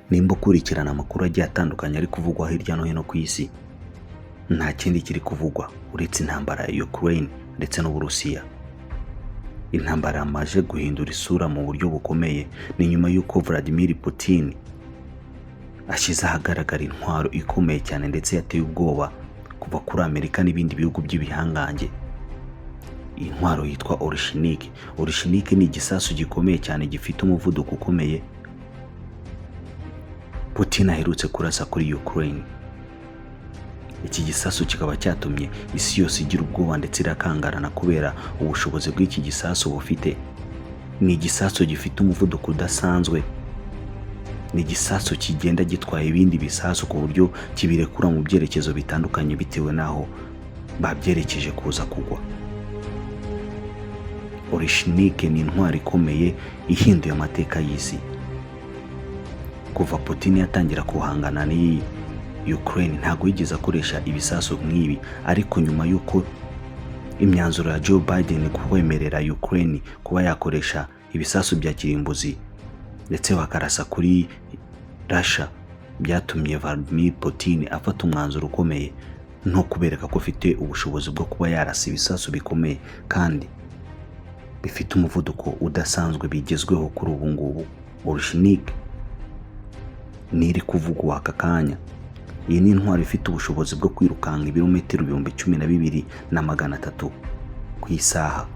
Nimba ukurikirana amakuru agiye atandukanye ari kuvugwa hirya no hino ku isi, nta kindi kiri kuvugwa uretse intambara ya Ukraine ndetse n'Uburusiya. Intambara yamaze guhindura isura mu buryo bukomeye. Ni nyuma y'uko Vladimir Putin ashyize ahagaragara intwaro ikomeye cyane ndetse yateye ubwoba kuva kuri Amerika n'ibindi bihugu by'ibihangange. Iyi ntwaro yitwa Oreshnik. Oreshnik ni igisasu gikomeye cyane gifite umuvuduko ukomeye Putin aherutse kurasa kuri Ukraine. Iki gisasu kikaba cyatumye isi yose igira ubwoba ndetse irakangarana kubera ubushobozi bw'iki gisasu bufite. Ni igisasu gifite umuvuduko udasanzwe, ni igisasu kigenda gitwaye ibindi bisasu ku buryo kibirekura mu byerekezo bitandukanye bitewe n'aho babyerekeje kuza kugwa. Oreshnik ni intwaro ikomeye ihinduye amateka y'isi. Kuva Putin yatangira guhangana n'iyi Ukraine, ntabwo yigeze akoresha ibisasu nk'ibi, ariko nyuma y'uko imyanzuro ya Joe Biden kwemerera Ukraine kuba yakoresha ibisasu bya kirimbuzi ndetse bakarasa kuri Russia, byatumye Vladimir Putin afata umwanzuro ukomeye no kubereka ko afite ubushobozi bwo kuba yarasa ibisasu bikomeye kandi bifite umuvuduko udasanzwe bigezweho kuri ubu ngubu. Oreshnik ni iri kuvugwa aka kanya. Iyi ni intwaro ifite ubushobozi bwo kwirukanka ibirometero 12,300 ku isaha,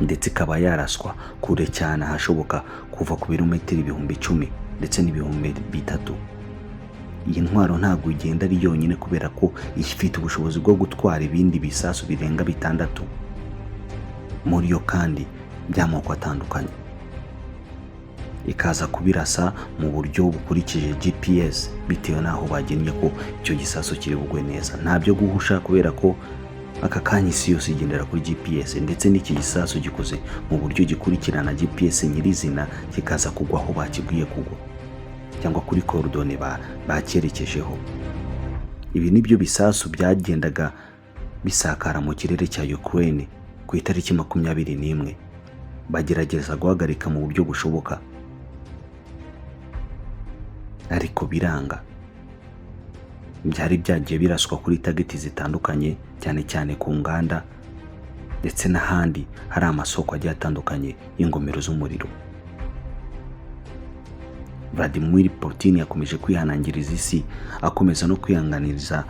ndetse ikaba yaraswa kure cyane ahashoboka kuva ku birometero 10,000 ndetse n'3,000. Iyi ntwaro ntabwo igenda ari yonyine, kubera ko ifite ubushobozi bwo gutwara ibindi bisasu birenga bitandatu muri yo kandi by'amoko atandukanye, ikaza kubirasa mu buryo bukurikije GPS bitewe n'aho bagennye ko icyo gisasu kiri bugwe neza. Nta byo guhusha, kubera ko aka kanya isi yose igendera kuri GPS, ndetse n'iki gisasu gikoze mu buryo gikurikirana GPS nyirizina, kikaza kugwa aho bakibwiye kugwa cyangwa kuri coordonnées bacyerekejeho. Ibi nibyo bisasu byagendaga bisakara mu kirere cya Ukraine ku itariki 21, bagerageza guhagarika mu buryo bushoboka ariko biranga. Byari byagiye biraswa kuri target zitandukanye, cyane cyane ku nganda ndetse n'ahandi hari amasoko agiye atandukanye y'ingomero z'umuriro. Vladimir Putin yakomeje kwihanangiriza isi, akomeza no kwihanganiriza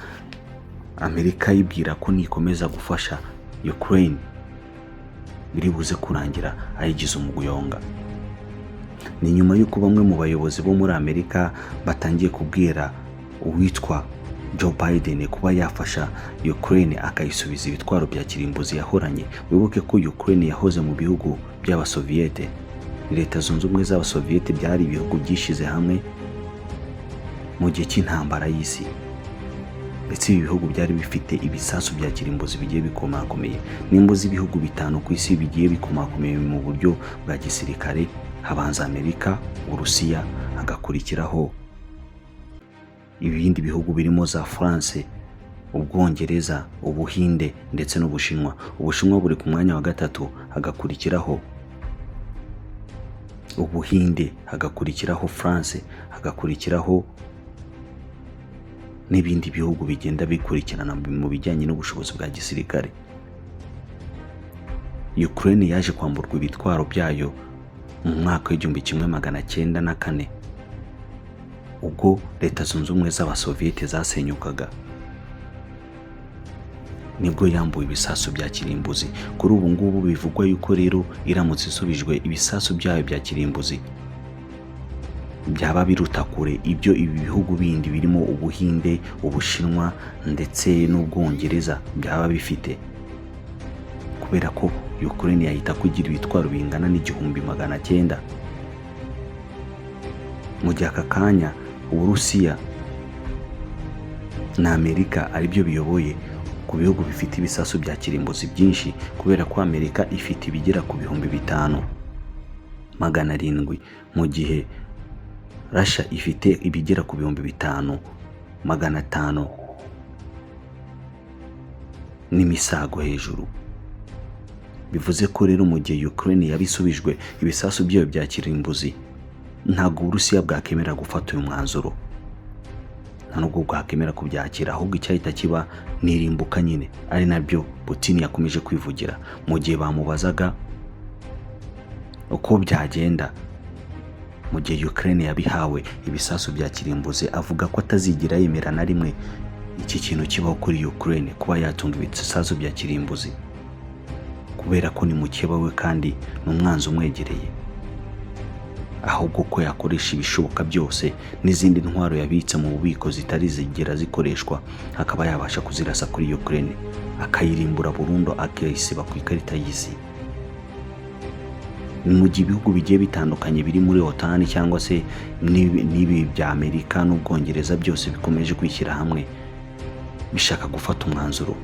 Amerika, ayibwira ko nikomeza gufasha Ukraine biri buze kurangira ayigize umuguyonga. Ni nyuma y'uko bamwe mu bayobozi bo muri Amerika batangiye kubwira uwitwa Joe Biden kuba yafasha Ukraine akayisubiza ibitwaro bya kirimbuzi yahoranye. Wibuke ko Ukraine yahoze mu bihugu by'Abasoviyete. Leta Zunze Ubumwe z'Abasoviyete byari ibihugu byishyize hamwe mu gihe cy'intambara y'isi, ndetse ibi bihugu byari bifite ibisasu bya kirimbuzi bigiye bikomakomeye. Nimba uzi ibihugu bitanu ku isi bigiye bikomakomeye mu buryo bwa gisirikare, habanza Amerika, Uburusiya, hagakurikiraho ibindi bihugu birimo za France, Ubwongereza, Ubuhinde ndetse n'Ubushinwa. Ubushinwa buri ku mwanya wa gatatu, hagakurikiraho Ubuhinde, hagakurikiraho France, hagakurikiraho n'ibindi bihugu bigenda bikurikirana mu bijyanye n'ubushobozi bwa gisirikare. Ukraine yaje kwamburwa ibitwaro byayo mu mwaka w'1904, ubwo Leta Zunze Ubumwe z'Abasoviyete zasenyukaga, nibwo yambuwe ibisasu bya kirimbuzi. Kuri ubu ngubu bivugwa yuko rero iramutse isubijwe ibisasu byayo bya kirimbuzi, byaba biruta kure ibyo ibi bihugu bindi birimo Ubuhinde, Ubushinwa ndetse n'Ubwongereza byaba bifite, kubera ko Ukraine yahita kugira ibitwaro bingana n'1,900, mu gihe aka kanya Uburusiya na Amerika aribyo biyoboye ku bihugu bifite ibisasu bya kirimbuzi byinshi, kubera ko Amerika ifite ibigera ku 5700, mu gihe Russia ifite ibigera ku 5500 n'imisago hejuru. Bivuze ko rero mu gihe Ukraine yabisubijwe ibisasu byayo bya kirimbuzi, Ntabwo Uburusiya bwakemera gufata uyu mwanzuro, nta nubwo bwakemera kubyakira, ahubwo icyahita kiba nirimbuka nyine, ari nabyo Putin yakomeje kwivugira mu gihe bamubazaga uko byagenda mu gihe Ukraine yabihawe ibisasu bya kirimbuzi. Avuga ko atazigera yemera na rimwe iki kintu kibaho kuri Ukraine, kuba yatunga ibisasu bya kirimbuzi, kubera ko ni mukeba we kandi ni umwanzi umwegereye, ahubwo ko yakoresha ibishoboka byose n'izindi ntwaro yabitse mu bubiko zitari zigera zikoreshwa, akaba yabasha kuzirasa kuri Ukraine, akayirimbura burundu, akayisiba ku ikarita y'isi. Ni mu gihe ibihugu bigiye bitandukanye biri muri OTAN cyangwa se n'ibi bya Amerika n'Ubwongereza byose bikomeje kwishyira hamwe, bishaka gufata umwanzuro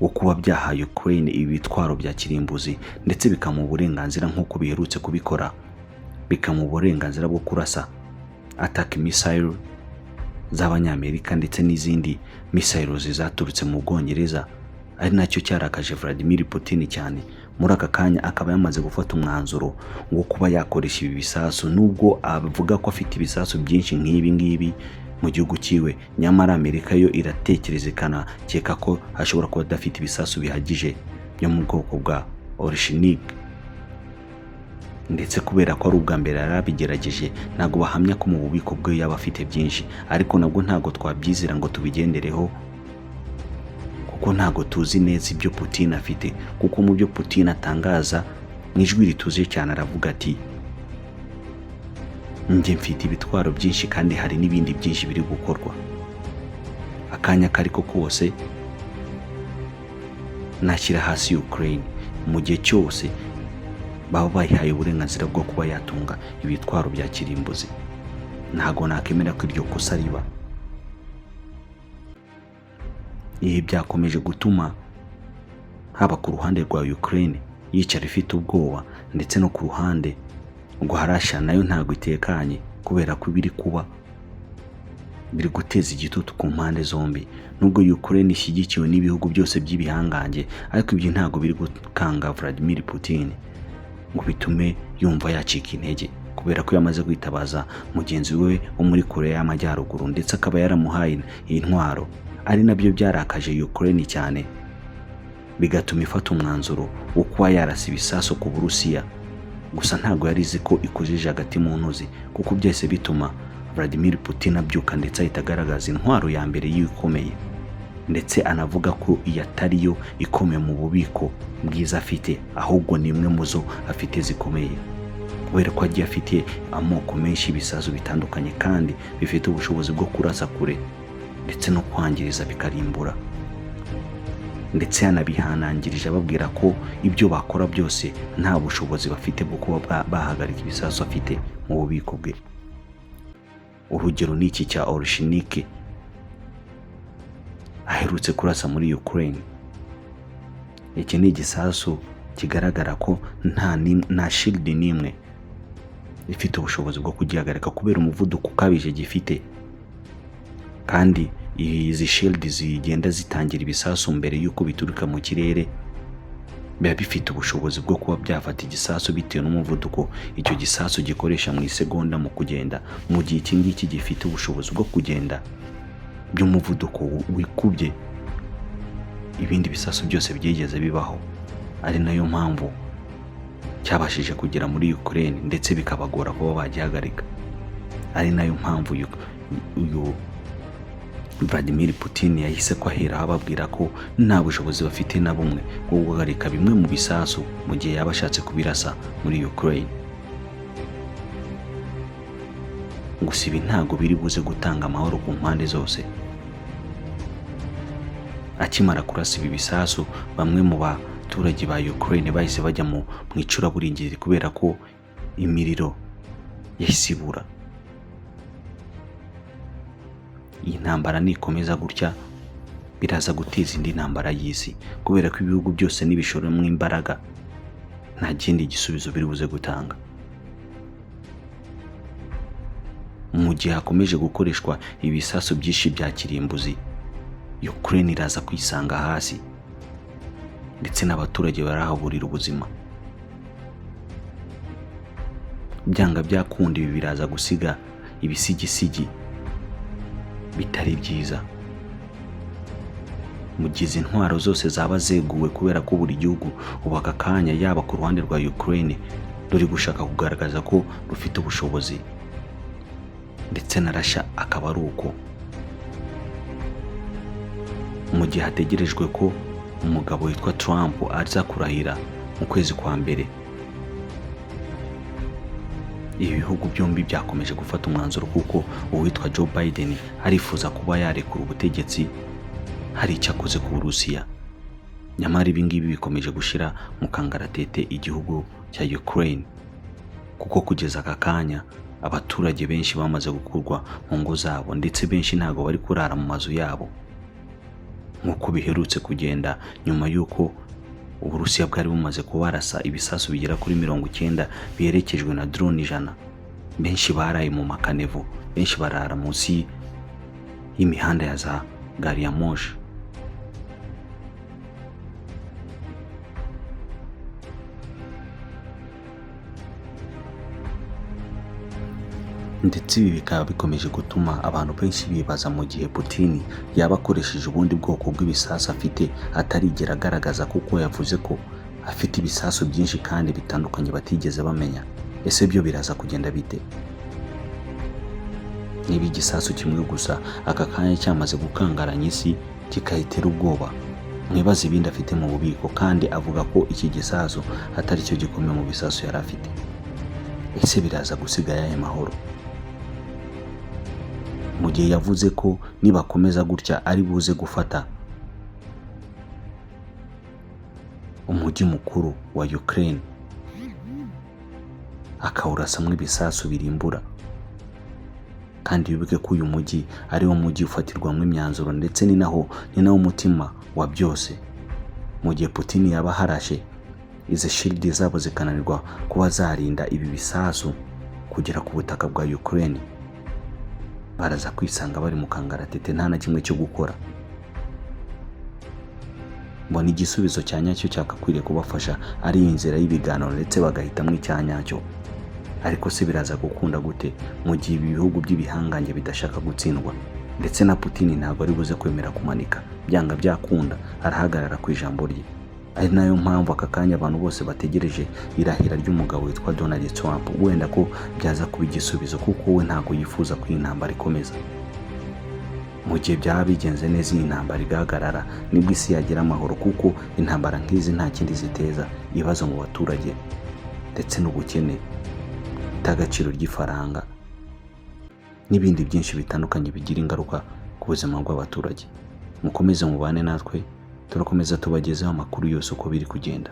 wo kuba byahaye Ukraine ibi bitwaro bya kirimbuzi, ndetse bikamuha uburenganzira nk'uko biherutse kubikora, bikamuha uburenganzira bwo kurasa attack missile z'Abanyamerika ndetse n'izindi missiles zaturutse mu Bwongereza, ari nacyo cyarakaje Vladimir Putin cyane. Muri aka kanya akaba yamaze gufata umwanzuro wo kuba yakoresha ibi bisasu, nubwo avuga ko afite ibisasu byinshi nk'ibi ngibi mu gihugu cyiwe. Nyamara Amerika yo iratekereza ikanakeka ko ashobora kuba adafite ibisasu bihagije byo mu bwoko bwa Oreshnik, ndetse kubera ko ari ubwa mbere yari abigerageje, ntabwo bahamya ko mu bubiko bwe yaba afite byinshi. Ariko nabwo ntabwo twabyizera ngo tubigendereho, kuko ntabwo tuzi neza ibyo Putin afite, kuko mu byo Putin atangaza mu ijwi rituje cyane aravuga ati: "Njye mfite ibitwaro byinshi kandi hari n'ibindi byinshi biri gukorwa. Akanya ako ariko kose nashyira hasi Ukraine, mu gihe cyose baba bayihaye uburenganzira bwo kuba yatunga ibitwaro bya kirimbuzi. Ntabwo nakemera ko iryo kosa riba." Ibi byakomeje gutuma haba ku ruhande rwa Ukraine yicara ifite ubwoba, ndetse no ku ruhande rwa Russia nayo ntabwo itekanye, kubera ko ibiri kuba biri guteza igitutu ku mpande zombi. Nubwo Ukraine ishyigikiwe n'ibihugu byose by'ibihangange, ariko ibyo ntabwo biri gukanga Vladimir Putin ngo bitume yumva yacika intege, kubera ko yamaze kwitabaza mugenzi we wo muri Korea y'Amajyaruguru, ndetse akaba yaramuhaye iyi ntwaro, ari nabyo byarakaje Ukraine cyane, bigatuma ifata umwanzuro wo kuba yarasa ibisasu ku Burusiya. Gusa ntabwo yari izi ko ikujije hagati mu ntozi, kuko byahise bituma Vladimir Putin abyuka, ndetse ahita agaragaza intwaro ya mbere yikomeye, ndetse anavuga ko iyi atari yo ikomeye mu bubiko bwiza afite, ahubwo ni imwe mu zo afite zikomeye, kubera ko agiye afite amoko menshi y'ibisasu bitandukanye kandi bifite ubushobozi bwo kurasa kure ndetse no kwangiriza bikarimbura. Ndetse yanabihanangirije ababwira ko ibyo bakora byose nta bushobozi bafite bwo kuba bahagarika ibisasu afite mu bubiko bwe. Urugero ni iki cya Oreshnik aherutse kurasa muri Ukraine. Iki ni igisasu kigaragara ko nta shield n'imwe ifite ubushobozi bwo kugihagarika, kubera umuvuduko ukabije gifite. Kandi izi shield zigenda zitangira ibisasu mbere y'uko bituruka mu kirere, biba bifite ubushobozi bwo kuba byafata igisasu bitewe n'umuvuduko icyo gisasu gikoresha mu isegonda mu kugenda, mu gihe iki ngiki gifite ubushobozi bwo kugenda by'umuvuduko wikubye ibindi bisasu byose byigeze bibaho, ari nayo mpamvu cyabashije kugera muri Ukraine ndetse bikabagora kuba bagihagarika. Ari nayo mpamvu uyu Vladimir Putin yahise ko ahera ababwira ko nta bushobozi bafite na bumwe bwo guhagarika bimwe mu bisasu mu gihe yaba ashatse kubirasa muri Ukraine. Gusa ibi ntabwo biri buze gutanga amahoro ku mpande zose. Akimara kurasa ibi bisasu, bamwe mu baturage ba Ukraine bahise bajya mu icuraburindi, kubera ko imiriro yahise ibura. Iyi ntambara nikomeza gutya biraza guteza indi ntambara y'isi, kubera ko ibihugu byose nibishoramo imbaraga nta kindi gisubizo biri buze gutanga. Mu gihe hakomeje gukoreshwa ibisasu byinshi bya kirimbuzi, Ukraine iraza kwisanga hasi, ndetse n'abaturage barahaburira ubuzima. Byanga byakunda, ibi biraza gusiga ibisigisigi bitari byiza mu gihe izi ntwaro zose zaba zeguwe, kubera ko buri gihugu ubu aka kanya, yaba ku ruhande rwa Ukraine ruri gushaka kugaragaza ko rufite ubushobozi, ndetse na Russia akaba ari uko, mu gihe hategerejwe ko umugabo witwa Trump aza kurahira mu kwezi kwa mbere. Ibi bihugu byombi byakomeje gufata umwanzuro, kuko uwitwa Joe Biden arifuza kuba yarekura ubutegetsi hari icyo akoze ku Burusiya. Nyamara ibi ngibi bikomeje gushyira mu kangaratete igihugu cya Ukraine, kuko kugeza aka kanya abaturage benshi bamaze gukurwa mu ngo zabo, ndetse benshi ntabwo bari kurara mu mazu yabo nk'uko biherutse kugenda nyuma y'uko Uburusiya bwari bumaze kubarasa ibisasu bigera kuri 90 biherekejwe na drone 100. Benshi baraye mu makanevo, benshi barara munsi y'imihanda ya za gari ya moshi. Ndetse ibi bikaba bikomeje gutuma abantu benshi bibaza mu gihe Putin yaba akoresheje ubundi bwoko bw'ibisasu afite atarigera agaragaza, kuko yavuze ko afite ibisasu byinshi kandi bitandukanye batigeze bamenya. Ese byo biraza kugenda bite niba igisasu kimwe gusa aka kanya cyamaze gukangaranya isi, kikayitera ubwoba? Mwibaze ibindi afite mu bubiko, kandi avuga ko iki gisasu atari cyo gikomeye mu bisasu yari afite. Ese biraza gusiga ayahe mahoro mu gihe yavuze ko nibakomeza gutya ari buze gufata umujyi mukuru wa Ukraine, akawurasamo ibisasu birimbura? Kandi wibuke ko uyu mujyi ari wo mujyi ufatirwamo imyanzuro, ndetse ni nawo mutima wa byose. Mu gihe Putin yaba aharashe, izi shield zabo zikananirwa kuba zarinda ibi bisasu kugera ku butaka bwa Ukraine, baraza kwisanga bari mu kangaratete, nta na kimwe cyo gukora. Mbona igisubizo cya nyacyo cyakakwiriye kubafasha ari inzira y'ibiganiro, ndetse bagahitamo icya nyacyo. Ariko se biraza gukunda gute mu gihe ibi bihugu by'ibihangange bidashaka gutsindwa? Ndetse na Putin ntabwo ari buze kwemera kumanika. Byanga byakunda arahagarara ku ijambo rye, ari nayo mpamvu aka kanya abantu bose bategereje irahira ry'umugabo witwa Donald Trump, wenda ko byaza kuba igisubizo, kuko we ntabwo yifuza ko iyi ntambara ikomeza. Mu gihe byaba bigenze neza, iyi ntambara igahagarara, nibwo isi yagira amahoro, kuko intambara nk'izi nta kindi ziteza: ibibazo mu baturage ndetse n'ubukene, itagaciro ry'ifaranga n'ibindi byinshi bitandukanye bigira ingaruka ku buzima bw'abaturage. Mukomeze mubane natwe, turakomeza tubagezeho amakuru yose uko biri kugenda.